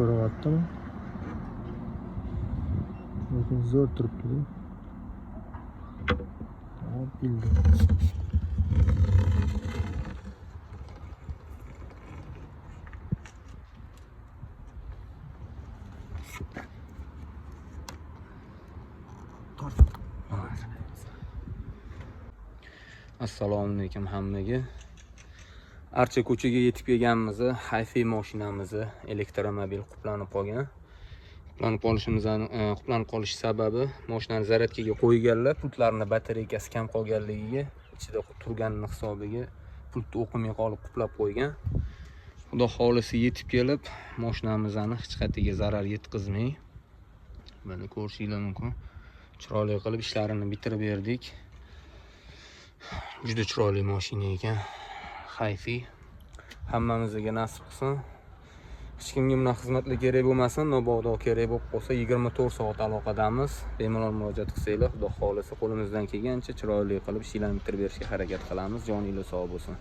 Ko'ryaptimi? Lekin zo'r turibdi. Hop, bildi. Assalomu alaykum hammaga. Archa ko'chaga yetib kelganmiz. HiFi mashinamizni elektromobil quplanib qolgan. Quplanib qolishimizdan, quplanib qolish sababi mashinani zaryadkaga qo'yganlar, pultlarini batareykasi kam qolganligiga, ichida turganini hisobiga pultni o'qimay qolib quplab qo'ygan. Xudo xolisi yetib kelib, mashinamizni hech qayerga zarar yetkazmay, mana ko'rishinglar mumkin. Chiroyli qilib ishlarini bitirib berdik. Juda chiroyli mashina ekan. HiFi hammamizga nasib qilsin. Hech kimga bunaqa xizmatlar kerak bo'lmasin, mabodo kerak bo'lib qolsa 24 soat aloqadamiz. Bemalol murojaat qilsanglar, Xudo xolisi qo'limizdan kelgancha chiroyli qilib ishlarni bitirib berishga harakat qilamiz. Joninglar sog' bo'lsin.